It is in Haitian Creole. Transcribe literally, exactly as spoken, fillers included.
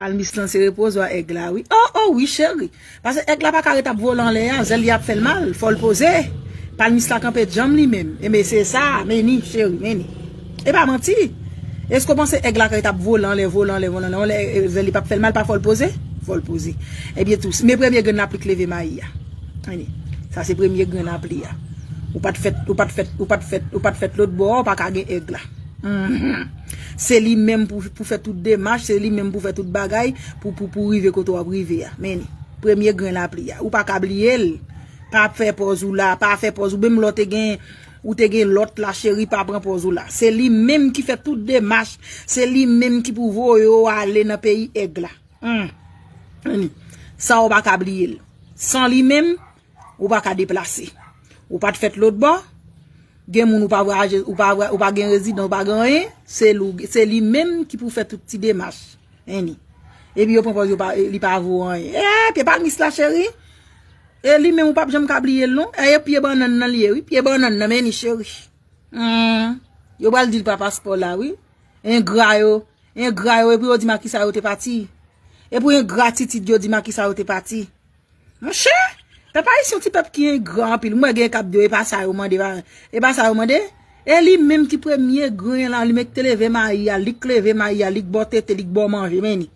Palmis lan se repoze a èg la, wi. Oh, oh, wi, cheri. Paske èg la pa ka ret ap vole anlè a, zèl li ap fè l mal, fò l poze. Palmis la kanpe djanm li menm. Enben, se sa, men ni, cheri, men ni. E pa manti. Èske w panse èg la ka ret ap vole anlè, vole anlè, vole anlè, anlè, e, zèl li p ap fè l mal, pa fò l poze? Fò l poze. Ebyen tou, men premye grenn lapli k leve mayi a. Anni. Sa se premye grenn lapli a. Ou pa t fèt, ou pa t fèt, ou pa t fèt, ou pa t fèt lòt bò, ou pa ka gen èg la. Mhm. Se li menm pou, pou fè tout demach, se li menm pou fè tout bagay, pou, pou, pou rive kote w ap rive a. Men ni, premye grenn lapli a. Ou pa ka bliye l. Pa fè pòz ou la, pa fè pòz ou. Menm lè w te gen, ou te gen lòt la, cheri, pa pran pòz ou la. Se li menm ki fè tout demach, se li menm ki pou voye w ale nan peyi èg la. Hmm. Men ni, sa ou pa ka bliye l. San li menm, ou pa ka deplase. Ou pa t fèt lòt bò. Gen moun ou pa vwayaje, ou pa, vwa- ou pa gen rezidans, ou pa gen anyen. Se li, se li menm ki pou fè tout ti demach. Men ni. Epi yo pran pòz yo pa, li pa vo anyen. E, pye palmis la, cheri. E li menm ou p ap janm ka bliye l, non. E, e pye bannann nan li ye, wi. Pye bannann nan, men ni, cheri. Hmm. Yo pral di l pa paspò la, wi. Engra yo. Engra yo, epi yo di m a kisa yo te pati. Epi engra titid yo di m a kisa yo te pati. Monchè, pèp ayisyen yon ti pèp ki engra anpil. Mwen gen k ap di yo, e pa sa yo mande, pa- e pa sa yo mande. E li menm ki premye grenn la, li menm ki te leve mayi a, li k leve mayi a, li k ba w tete, li k ba w manje, men ni.